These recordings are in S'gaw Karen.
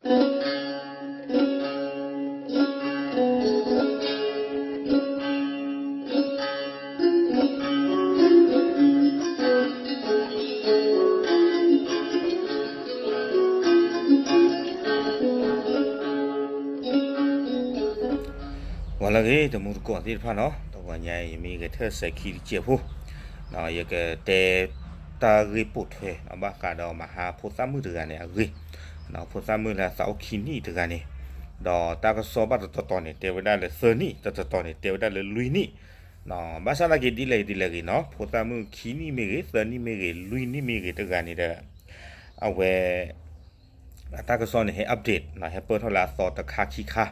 ဂီၤလၢအဂ့ၤ တမူတကိးသ့ၣ်တဖၣ်နီၤ, တဂီၤညါအံၤ ယမ့ၢ်ဂဲၤထၢၣ်စဲၤခံတစဲးဖိ, ယကတဲတၢ်ဂ့ၢ်ပိာ်ထွဲ ဘၣ်ဃးဒီးမဟါဖိသၣ်မုၣ်တဂၤန့ၣ်အဂ့ၢ်, ဖိသၣ်မုၣ်လၢအသးအိၣ်ခံနံၣ်တဂၤန့ၣ်, ဒီးတၢ်ကစီၣ်ဘၣ်တတီၤတီၤန့ၣ် တဲဝဲဒၣ်လၢသၢနံၣ်, တတီၤတီၤန့ၣ် တဲဝဲဒၣ်လၢလွံၢ်နံၣ်, ဘၣ်ဆၣ်သနာ်က့ဒ်လဲၣ်ဒ်လဲၣ်ဂ့ၤနီၤ, ဖိသၣ်မုၣ်ခံနံၣ်မ့ၢ်ဂ့ၤ သၢနံၣ်မ့ၢ်ဂ့ၤ လွံၢ်နံၣ်မ့ၢ်ဂ့ၤတဂၤန့ၣ်ဒီး အဝဲ အတၢ်ကစီၣ်န့ၣ် ဟဲ update နီၤ, ဟဲပၢၢ်ထီၣ်လၢအသီတခါခံခါ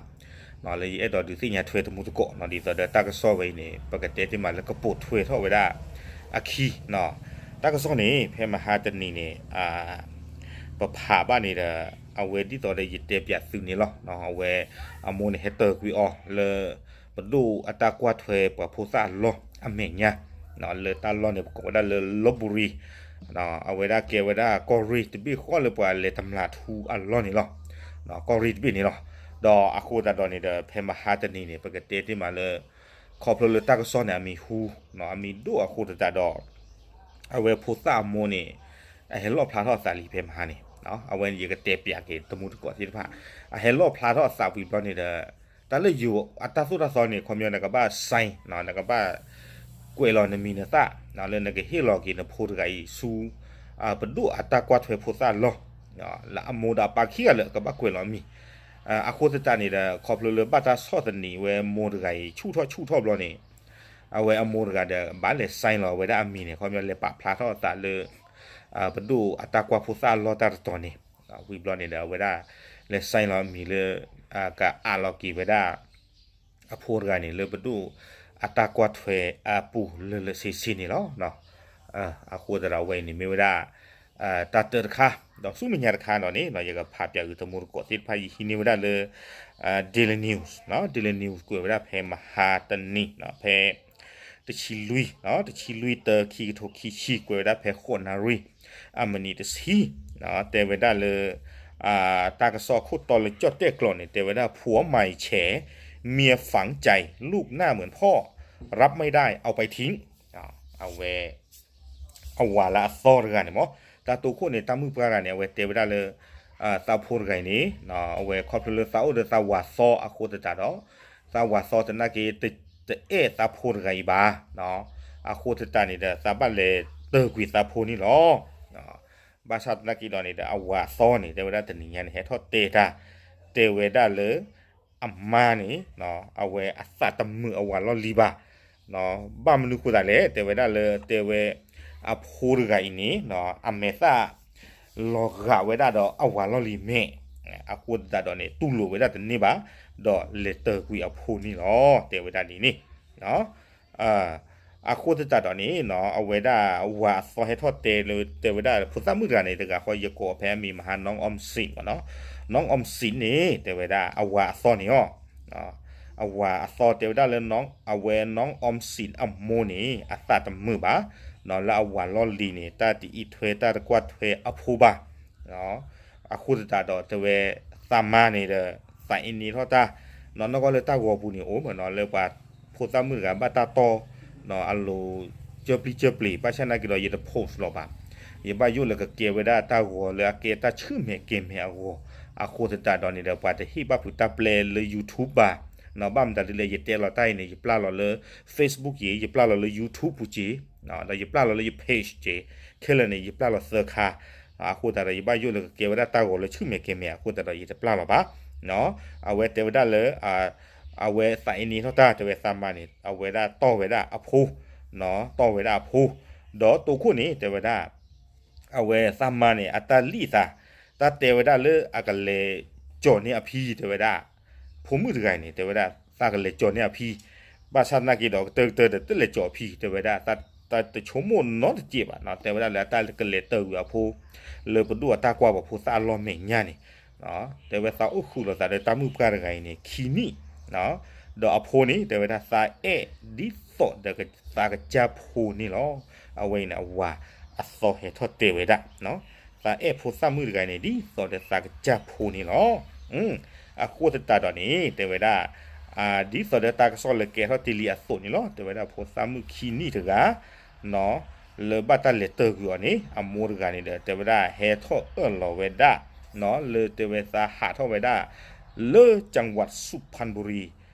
လၢယအဲၣ်ဒိးဒုးသ့ၣ်ညါထွဲတမူတကိးနီၤ, ဒ်သိးဒီးတၢ်ကစီၣ်ဝဲအံၤန့ၣ် ပကတဲတ့ၢ်မးလၢကပိာ်ထွဲထီၣ်ဝဲဒၣ်အခံနီၤ, တၢ်ကစီၣ်န့ၣ် ဖဲမဟါတနံၤန့ၣ် ပဖးဘၣ်န့ၣ်ဒီး အဝဲဒ်သိးဒီးယတဲပၠးသုန့ၣ်လီၤ, အဝဲအမိၢ်န့ၣ်ဟဲတ့ၢ်ကွံာ်အီၤလၢ ပဒိၣ်အတၢ်ကွၢ်ထွဲပှၤဖိသၣ်အလီၢ်အမဲာ်ညါ လၢတၢ်လီၢ်န့ၣ် ပကိးဝဲဒၣ်လၢ လီၢ်ဘူရံၤ, အဝဲဒၣ်ကဲဝဲဒၣ်ကီၢ်ရ့ၣ်တဘ့ၣ်ဃီလၢပှၤလဲၤတမျးထူအလီၢ်န့ၣ်လီၤ, ကီၢ်ရ့ၣ်တဘ့ၣ်န့ၣ်လီၤ, ဒီးအဃိသတးဒီးန့ၣ်ဒီး ဖဲမဟါတနံၤန့ၣ် ပကတဲတ့ၢ်မးလၢ ခီဖျိလၢတၢ်ကစီၣ်န့ၣ် အမံၤဟူ အမံၤဒိၣ်အဃိသတးဒီး အဝဲဖိသၣ်အမိၢ်န့ၣ် အဟဲလီၣ်ဖျါထီၣ်အသးလံဖဲမဟါန့ၣ်, အဝဲန့ၣ်ယကတဲပၠးက့ၤတမူတကိးသ့ၣ်တဖၣ်, အဟဲလီၣ်ဖျါထီၣ်အသးဝံၤဘျီန့ၣ်ဒီး တၢ်လၢယိၤအတၢ်သိၣ်တၢ်သီန့ၣ် ခီပညီနကဘၣ် sign နီၤ, နကဘၣ်ကွဲးလီၤနမံၤနသၣ် လၢနကဟ့ၣ်လီၤက့ၤနဖိတဂၤအံၤဆူ ပဒိၣ်အတၢ်ကွၢ်ထွဲဖိသၣ်အလီၢ်, လၢအမိၢ်ဒီးအပၢ်ခံဂၤလၢအကဘၣ်ကွဲးလီၤအမံၤ, အဃိသတးန့ၣ်ဒီး ခီဖျိလၢဘၣ်တၢ်ဆီၣ်သနံးဝဲမိၢ်တဂၤအံၤဆူၣ်ထီၣ်ဆူၣ်ထီၣ်ဘျီန့ၣ် အဝဲအမိၢ်တဂၤဒီး ဘၣ်လဲၤ sign လီၤဝဲဒၣ်အမံၤန့ၣ် ခီပညီလဲၤပာ်ဖျါထီၣ်အသးလၢ ပဒိၣ်အတၢ်ကွၢ်ဖိသၣ်အလီၢ်တၢ်တတီၤန့ၣ်, ဝံၤဘျီန့ၣ်ဒီး အဝဲဒၣ်လဲၤ sign လီၤအမံၤလၢ ကအးလီၤက့ၤဝဲဒၣ် အဖိတဂၤန့ၣ် လၢပဒိၣ်အတၢ်ကွၢ်ထွဲအပူၤလၢာ်လၢာ်ဆ့ဆ့န့ၣ်လီၤ. အဃိသတးဒီးအဝဲအံၤန့ၣ်မ့ၢ်ဝဲဒၣ် တၢ်တၢတခါ, ဒီးဆူမဲာ်ညါတခါဒီးန့ၣ် ယကဖးပၠးဂ့ၤတမူတကိးသ့ၣ်တဖၣ် ယဟံးန့ၢ်ဝဲဒၣ်လၢ Daily News, Daily News ကွဲးဝဲဒၣ်ဖဲမဟါတနံၤ ဖဲ တဆံလွံၢ်, တဆံလွံၢ်တၢ ခံကထိခံဆံ ကွဲးဝဲဒၣ်ဖဲဃိးနၣ်ရံၣ် အမံးနံးတဆံ, တဲဝဲဒၣ်လၢ တၢ်ကစီၣ်ခိၣ်တီလၢကၠီၣ်တဲၣ်ကျိာ်န့ၣ် တဲဝဲဒၣ် ผัวใหม่แฉ เมียฝังใจ ลูกหน้าเหมือนพ่อ รับไม่ได้ เอาไปทิ้ง အဝဲ အဝၤလၢအသီတဂၤန့ၣ်မ့ၢ် တၢ်တိခိၣ်န့ၣ် တၢ်မုၣ်ပှၢ်တဂၤန့ၣ် အဝဲတဲဝဲဒၣ်လၢ သးဖိတဂၤအံၤန့ၣ် အဝဲခီဖျိလၢသးအိၣ်ဒီးသးဝၤသီအဃိသတးဒီး သးဝၤသီသနာ်က့ တအဲၣ်သးဖိတဂၤအံၤဘၣ်, အဃိသတးန့ၣ်ဒီး သးဘၣ်လဲၤတ့ၢ်ကွံာ်သးဖိန့ၣ်လီၤ. ဘၣ်ဆၣ်သနာ်က့ဒီးန့ၣ်ဒီး အဝၤအသီန့ၣ် တဲဝဲဒၣ်တနံၤညါန့ၣ် ဟဲထီၣ်တဲတၢ် တဲဝဲဒၣ်လၢ အမါန့ၣ် အဝဲအသးတမုာ်အဝၤလီၢ်လံၤဘၣ်. ဘၣ်မနုၤဃိသးလဲၣ် တဲဝဲဒၣ်လၢ တဲဝဲ အဖိတဂၤအံၤန့ၣ် အမဲာ်သၣ် လီၤဂာ်ဝဲဒၣ်ဒီးအဝၤလီၢ်လံၤမဲာ် အဃိသတးဒီးန့ၣ် တူၢ်လိာ်ဝဲဒၣ်တန့ၢ်ဘၣ် ဒီးလဲၤတ့ၢ်ကွံာ်အဖိန့ၣ်လီၤ တဲဝဲဒၣ်ဒ်န့ၣ်. အဃိသတးဒီးန့ၣ် အဝဲဒၣ်ဝၤအသီဟဲထီၣ်တဲလၢ တဲဝဲဒၣ်ဖိသၣ်မုၣ်တဂၤန့ၣ် တဂၤဃီ ယကိးဖဲအမံၤမဟါ နီၢ်အီၣ်စံးမ့ၢ်နီၤ, နီၢ်အီၣ်စံးန့ၣ် တဲဝဲဒၣ်အဝၤအသီန့ၣ်အီၤ အဝၤအသီတဲဝဲဒၣ်လၢ အဝဲနီၢ်အီၣ်စံးအမိၢ်န့ၣ် အသးတမုာ်ဘၣ် လၢအဝၤလီၢ်လံၤန့ၣ် တၢ်တအံးထွဲတၢ်တကွၢ်ထွဲအဖိဘၣ်. အဃိသတးဒီးတဲဝဲ သးမါန့ၣ်ဒီး သးအ့န့ထီၣ်တၢ် နီၢ်နီၢ်ကီၢ်လၢတၢ်ဂီၤပူၤန့ၣ် အိၣ်မ့ၢ်နီၤ လၢပှၤဖိသၣ်မုၣ်တဂၤဘၣ်တၢ်တီ အလိၤ ကၢပျံၤကၢပျ့ၤ ဘၣ်ဆၣ်သနာ်က့ဒီး ယတ post လီၤဘၣ်. ယဘၣ်ယိၣ်လၢကကဲဝဲဒၣ်တၢ်ဂီၤလၢအကဲတၢ်ဆူၣ်မဲာ်ကဲၤမဲာ်အဂီၢ် အဃိသတးဒီးန့ၣ်ဒီး ပှၤတဟ့ၣ်ဘၣ်ဖုးတၢ်ပျဲလၢ YouTube ဘၣ်. ဘၣ်မတၤဒ်လဲၣ် ယတဲလီၤတၢ်အံၤန့ၣ် ယပျၢ်လီၤလၢ Facebook က့ၤ ယပျၢ်လီၤလၢ YouTube ပူၤက့ၤ ဒီးယပျၢ်လီၤလၢယ page က့ၤ ခဲလၢာ်န့ၣ် ယပျၢ်လီၤသၢခါ အဃိသတးဒီး ယဘၣ်ယိၣ်လၢကကဲဝဲဒၣ်တၢ်ဂီၤလၢဆူၣ်မဲာ်ကဲၤမဲာ် အဃိသတးဒီး ယတပျၢ်လီၤဘၣ်. အဝဲတဲဝဲဒၣ်လၢ အဝဲသးအ့န့ထီၣ်တၢ်တဲဝဲသးမါန့ၣ် အဝဲဒၣ်တီၢ်ဝဲဒၣ်အဖိ တီၢ်ဝဲဒၣ်အဖိ ဒီးတိခိၣ်န့ၣ် တဲဝဲဒၣ် အဝဲသးမါန့ၣ် အတၢ်လံၣ်အသး တၢ်တဲဝဲဒၣ်လၢအကလဲၤကၠီၤန့ၢ်အဖံ တဲဝဲဒၣ် ဖိမုၣ်တဂၤအံၤန့ၣ် တဲဝဲဒၣ် သးကလဲၤကၠီၤန့ၢ်အဖံ ဘၣ်ဆၣ်သနာ်က့ဒီး ကတၢၢ်ကတၢၢ်ဒီး တလဲၤကၠီၤအဖံ တဲဝဲဒၣ် သးတဆိကမိၣ်နီတစဲးဘၣ်နီၤ တဲဝဲဒၣ်လၢအတၢ်ကလဲၤတ့ၢ်ကွံာ်အဖိ လၢပဒိၣ်အတၢ်ကွၢ်ပှၤဖိသၣ်အလီၢ်မဲာ်ညါန့ၣ် တဲဝဲသးအိၣ်ဃုာ်လိာ်သးဒီးတၢ်မုၣ်ပှၢ်တဂၤအံၤန့ၣ် ခံနံၣ် ဒီးအဖိန့ၣ် တဲဝဲဒၣ်သးအဲၣ်ဒ်သိးဒီးသးကစၢ်ဖိန့ၣ်လီၤ. အဝဲအံၤန့ၣ် အဝၤအသီဟဲထီၣ်တဲဝဲဒၣ် သးအဲၣ်ဖိသၣ်မုၣ်တဂၤန့ၣ် ဒ်သိးဒီးသးကစၢ်ဖိန့ၣ်လီၤ. အဃိသတးဒီးန့ၣ် တဲဝဲဒၣ် ဒ်သိးဒီးတၢ်ကစီၣ်လၢကဲထီၣ်တ့ၢ်လံအသိးန့ၣ်လီၤ. တဲဝဲဒၣ်ဖိသၣ်မုၣ်ခံနံၣ်တဂၤ လၢဘၣ်တၢ်လဲၤတၢၢ်ကွံာ်အီၤန့ၣ် အမိၢ်တဂၤန့ၣ်ဒီး တဲဝဲဒၣ်ဟဲထီၣ်အၢၣ်လီၤဝဲဒၣ် လၢတဲဝဲသးဟးထီၣ်ဝဲဒၣ် လၢ จังหวัดสุพรรณบุรี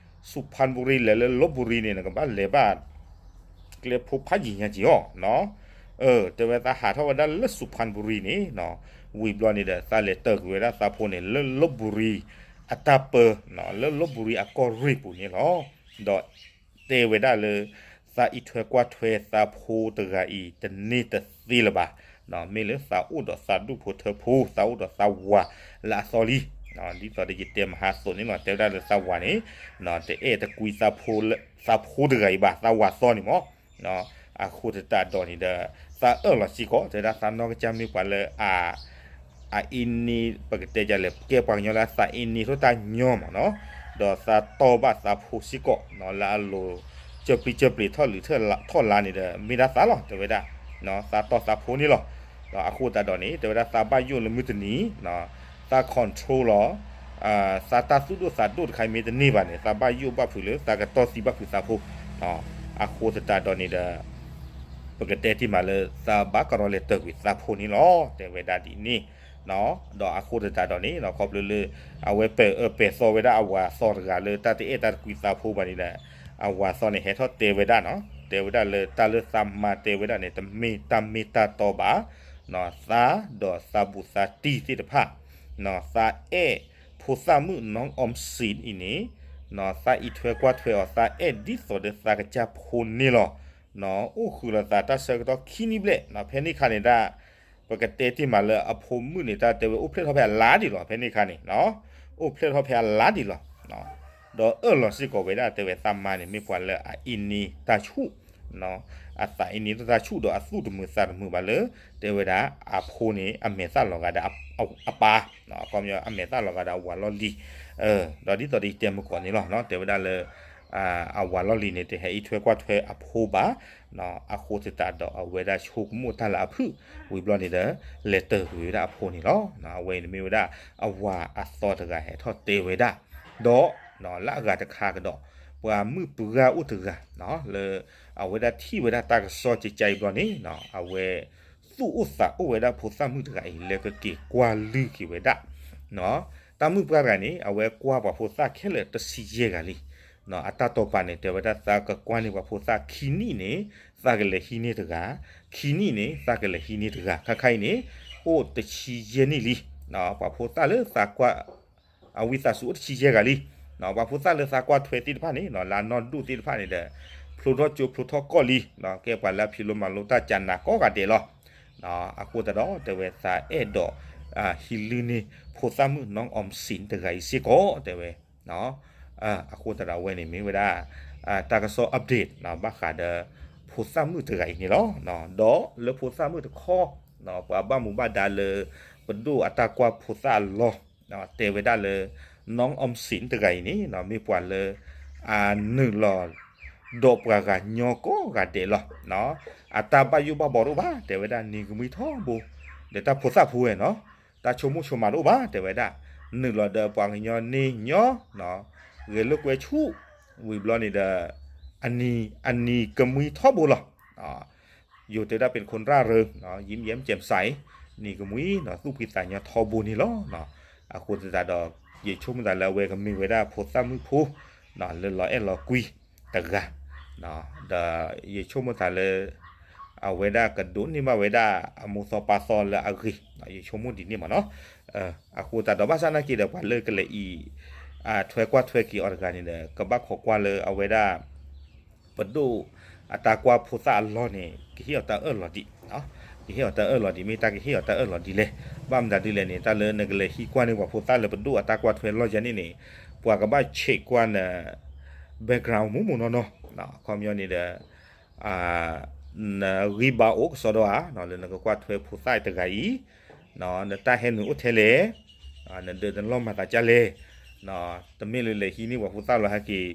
สุพรรณบุรี လဲၤလၢ ลพบุรี န့ၣ် နကဘၣ်လဲၤဘၣ် ကျဲဖိဖးယံၤညါက့ၤအီၤ တဲဝဲသးဟးထီၣ်ဝဲဒၣ်လၢ สุพรรณบุรี န့ၣ် ဝံၤဘျီန့ၣ်ဒီး သးလဲၤတၢၢ်ကွံာ်ဝဲဒၣ်သးဖိန့ၣ် လၢ ลพบุรี အတၢ်ပၢ လၢ ลพบุรี အကီၢ်ရ့ၣ်ပူၤန့ၣ်လီၤ. ဒီးတဲဝဲဒၣ်လၢ သးအံးထွဲကွၢ်ထွဲသးဖိတဂၤအံၤ တန့ၢ်တသ့လၢၤဘၣ်. မ့ၢ်လၢသးအိၣ်ဒီးသးဒူၣ်ဖိထၢဖိ သးအိၣ်ဒီးသးဝၤလၢအသီလံ ဒ်သိးဒီးယတဲမဟါသိးန့ၣ်လီၤ. တဲဝဲဒၣ်လၢသးဝၤန့ၣ် တအဲၣ်တကွံသးဖိတဂၤအံၤဘၣ် သးဝၤသီန့ၣ်မး. အဃိသတးဒီးန့ၣ်ဒီး သးအၢၣ်လီၤစ့ၢ်ကီး တဲဝဲဒၣ်သးနီၢ်ကစၢ်မ့ၢ်ပှၤလၢအ အအံးန့ၢ် ပကတဲဒ်လဲၣ် ကဲပှၤကညီလၢသးအံးန့ၢ်ထီၣ်တၢ်ညီမးနီၤ, ဒီးသးတီၢ်ဘၣ်သးဖိစ့ၢ်ကီး လၢအလိၤ ကၢပျံၤကၢပျ့ၤထီၣ်လုးထီၣ်လါန့ၣ်ဒီး မ့ၢ်ဒၣ်သးလီၤ တဲဝဲဒၣ်, သးတီၢ်သးဖိန့ၣ်လီၤ. ဒီးအဃိသတးဒီးန့ၣ် တဲဝဲဒၣ်သးဘၣ်ယိၣ်လၢမုၢ်တနံၤ သး control လီၤ သးတၢ်သူၣ်ဒိၣ်သးဒိၣ်တခါမ့ၢ်တန့ၢ်ဘၣ်န့ၣ် သးဘၣ်ယိၣ်ဘၣ်ဖုးလၢသးကတီၢ်သံဘၣ်ဖုးသးဖိ, အဃိသတးဒီးန့ၣ်ဒီး ပကတဲတ့ၢ်မးလၢသးဘၣ်ကရီလဲၤတၢၢ်ကွံာ်သးဖိန့ၣ်လီၤ တဲဝဲဒၣ်ဒ်န့ၣ်. ဒီးအဃိသတးဒီးန့ၣ် ခီဖျိလၢ အဝဲပဲာ်အၢပဲာ်သီဝဲဒၣ်အဝၤသီတဂၤလၢတၢ်တအဲၣ်တၢ်တကွံသးဖိဘၣ်န့ၣ်ဒီး အဝၤသီန့ၣ်ဟဲထီၣ်တဲဝဲဒၣ်နီၤ, တဲဝဲဒၣ်လၢတၢ်လၢသးမၤတဲဝဲဒၣ်န့ၣ် တမ့ၢ်တၢ်မ့ၢ်တၢ်တီဘၣ်, သးဒီးသးဘူးသးတံၢ်သ့ၣ်တဖၣ် သးအဲၣ်ဖိသၣ်မုၣ် น้องออมสิน အံၤန့ၣ် သးအံးထွဲကွၢ်ထွဲအီၤ သးအဲၣ်ဒ်သိးဒီးသးကစၢ်ဖိန့ၣ်လီၤ. အိၣ်ဃုာ်လီၤသးတၢ်ဆၢကတီၢ်ခံနံၣ်ဘျဲၣ် ဖဲန့ၣ်ခါန့ၣ်ဒၣ် ပကတဲတ့ၢ်မးလၢအဖိမုၣ်န့ၣ် တၢ်တဲဝဲအိၣ်ဖျဲၣ်ထီၣ်ဖဲအလါဒံးလီၤ ဖဲန့ၣ်ခါန့ၣ်, အိၣ်ဖျဲၣ်ထီၣ်ဖဲအလါဒံးလီၤ. ဒီးအၢၣ်လီၤစ့ၢ်ကီးဝဲဒၣ်တဲဝဲသးမါန့ၣ် မ့ၢ်ပှၤလၢအအံးန့ၢ်တၢ်ဆူၣ် အသးအံးန့ၢ်တၢ်ဆူၣ်ဒီးအသူၣ်တမုာ်သးတမုာ်ဘၣ်လၢ တဲဝဲဒၣ်အဖိန့ၣ် အမဲာ်သၣ်လီၤဂာ်ဒီးအပၢ်, အခီပညီအမဲာ်သၣ်လီၤဂာ်ဒီးအဝၤလီၢ်လံၤ, ဒီးဒ်သိးဒီးယတဲမုၢ်ကီးန့ၣ်လီၤ တဲဝဲဒၣ်လၢ အဝၤလီၢ်လံၤန့ၣ် တဟဲအံးထွဲကွၢ်ထွဲအဖိဘၣ်, အဃိသတးဒီးအဝဲဒၣ်ဆိကမိၣ်တၢ်လၢအဖုၣ် ဝံၤဘျီန့ၣ်ဒီး လဲၤတၢၢ်ကွံာ်ဝဲဒၣ်အဖိန့ၣ်လီၤ. အဝဲအံၤန့ၣ်မ့ၢ်ဝဲဒၣ်အဝၤအသီတဂၤဟဲထီၣ်တဲဝဲဒၣ်, ဒီး လၢအဂၤတခါကဒီး ပှၤမုၣ်ပှၢ်အိၣ်တဂၤ လၢ အဝဲဒၣ်ထံၣ်ဝဲဒၣ်တၢ်ကစီၣ်ကကါအံၤဘျီန့ၣ် အဝဲ သူၣ်အိၣ်သးအိၣ်ဝဲဒၣ်ဖိသၣ်မုၣ်တဂၤအံၤ လၢကက့ၤကွၢ်လုၢ်က့ၤဝဲဒၣ် တၢ်မုၣ်ပှၢ်တဂၤန့ၣ် အဝဲကွၢ်ပှၤဖိသၣ်ခဲလၢာ်တဆံယဲၢ်ဂၤလံ. အတၢ်တိာ်ပာ်န့ၣ် တဲဝဲဒၣ်သးကကွၢ်န့ၢ်ပှၤဖိသၣ်ခံနံၣ်န့ၣ် သးကလဲၤဟံးန့ၢ်တဂၤ, ခံနံၣ်န့ၣ် သးကလဲၤဟံးန့ၢ်တဂၤ, ခါခါအံၤန့ၣ် အိၣ်တဆံယဲၢ်နံၣ်လံ. ပှၤဖိသၣ်လၢသးကွၢ် အဝံသးစူၤအိၣ်တဆံယဲၢ်ဂၤလံ. ပှၤဖိသၣ်လၢသးကွၢ်ထွဲသ့ၣ်တဖၣ်န့ၣ် လၢအနီၢ်ဒိၣ်သ့ၣ်တဖၣ်န့ၣ်ဒီး ဖျိထီၣ်ကၠိဖျိထီၣ်ကီၢ်လံ, ကဲပှၤလၢအဖံးလိမၤလိတၢ်ကနးကိးဂၤဒဲးလီၤ. အဃိသတးဒီး တဲဝဲသးအဲၣ်ဒိး ဟံးလုၢ်န့ၢ်ဖိသၣ်မုၣ် น้องออมสิน တဂၤအံၤစ့ၢ်ကီး တဲဝဲ အဃိသတးဒီးအဝဲန့ၣ်မ့ၢ်ဝဲဒၣ် တၢ်ကစီၣ် update ဘၣ်ဃးဒီး ဖိသၣ်မုၣ်တဂၤအံၤန့ၣ်လီၤ. ဒီးလၢဖိသၣ်မုၣ်တခီ ပှၤဘၣ်မူဘၣ်ဒါလၢ ပဒိၣ်အတၢ်ကွၢ်ဖိသၣ်အလီၢ် တဲဝဲဒၣ်လၢ น้องออมสิน တဂၤအံၤန့ၣ် မ့ၢ်ပှၤလၢ အနုာ်လီၤ ဒီးပှၤဂၤညီကိးဂၤဒဲးလီၤ. အတၢ်ဘၣ်ယိၣ်ဘၣ်ဘီတအိၣ်ဘၣ် တဲဝဲဒၣ် နံၤကမှံထီဘိ ဒီးတၢ်ဖိသၣ်ဖိဝဲနီၤ တၢ်ဆိကမိၣ်ဆိကမးတအိၣ်ဘၣ် တဲဝဲဒၣ် နုာ်လီၤဒီးပှၤကညီန့ၣ်ညီ ဂဲၤလိာ်ကွဲဆူၣ် ဝံၤဘျီန့ၣ်ဒီး အနံၤ အနံၤကမှံထီဘိလီၤ. ယိၤတဲဒၣ် เป็นคนร่าเริง ยิ้มแย้มแจ่มใส နံၤကမှံ သူၣ်ဖှံသးညီထီဘိန့ၣ်လီၤ. အဃိသတးဒီး ယဆိကမိၣ်သးလၢအဝဲကမ့ၢ်ဝဲဒၣ်ဖိသၣ်မုၣ်ဖိ လၢလီၤအဲၣ်လီၤကွံတဂၤ ဒီးယဆိကမိၣ်သးလၢ အဝဲဒၣ်ကဒိးန့ၢ်ဘၣ်ဝဲဒၣ်အမိၢ်သီပၢ်သီလၢအဂ့ၤ ယဆိကမိၣ်ဒ်န့ၣ်မးနီၤ. အဃိသတးဒီးဘၣ်ဆၣ်နာ်က့ဒီး ပှၤလၢကလဲၤအံၤ ထွဲကွၢ်ထွဲက့ၤအီၤတဂၤန့ၣ်ဒီး ကဘၣ်ခိးကွၢ်လၢအဝဲဒၣ် ပဒိၣ်အတၢ်ကွၢ်ဖိသၣ်အလီၢ်န့ၣ် ကဟ့ၣ်အီၤတၢ်အၢၣ်လီၤဒံး, ကဟ့ၣ်အီၤတၢ်အၢၣ်လီၤဒံး မ့ၢ်တၢ်ကဟ့ၣ်အီၤတၢ်အၢၣ်လီၤဒ်လဲၣ်. ဘၣ်မနုၤဒ်လဲၣ်န့ၣ် တၢ်လၢနကလဲၤဟံးကွၢ်န့ၢ်ပှၤဖိသၣ်လၢပဒိၣ်အတၢ်ကွၢ်ထွဲလီၢ်ယဲန့ၣ်န့ၣ် ပှၤကဘၣ် check ကွၢ်န background မူးမူးနီၢ်နီၢ်, အခီပညီန့ၣ်ဒီး နဂံၢ်ဘါအိၣ်ကစီဒီဧါ လၢနကကွၢ်ထွဲဖိသၣ်တဂၤအံၤ, နတၢ်ဟဲနုာ်အိၣ်ထဲလဲၣ်, နဒၢးနလီၢ်မၤသးဒ်လဲၣ်, တမ့ၢ်လၢလဲၤဟံးန့ၢ်ပှၤဖိသၣ်လီၤဟဲက့ၤ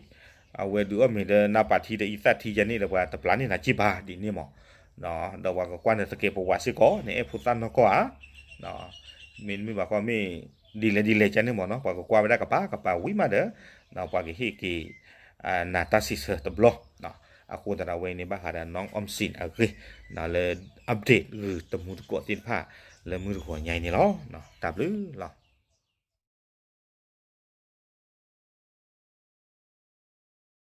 အဝဲဒုးအီၣ်မ့ၤဒီးနၢ်ပာ်ထံတအံသၣ်ထံယဲန့ၣ်ဒီး ပှၤတပျၢ်န့ၢ်နၤက့ဘၣ်ဒ်န့ၣ်မး, ဒီးပှၤကကွၢ်နသကဲးပဝးစ့ၢ်ကီး နအဲၣ်ဖိသၣ်နီၢ်ကီၢ်ဧါ, မ့တမ့ၢ်ဘၣ်ဃီမ့ၢ် ဒ်လဲၣ်ဒ်လဲၣ်ကန့ၣ်မ့ၢ်နီၤ ပှၤကကွၢ်ဝဲဒၣ်ကပၤကပၤဝံၤမးဒီး ပှၤကဟ့ၣ်က့ၤ နၤတၢ်စံးဆၢတဘျီ အဃိသတးဒီးအဝဲအံၤန့ၣ် ဘၣ်ဃးဒီး น้องออมสิน အဂ့ၢ် လၢ update ဂုာ်တမူတကိးသ့ၣ်တဖၣ် လၢမုၢ်တဂီၤညါအံၤန့ၣ်လီၤ. တၢ်ဘျုးလီၤ.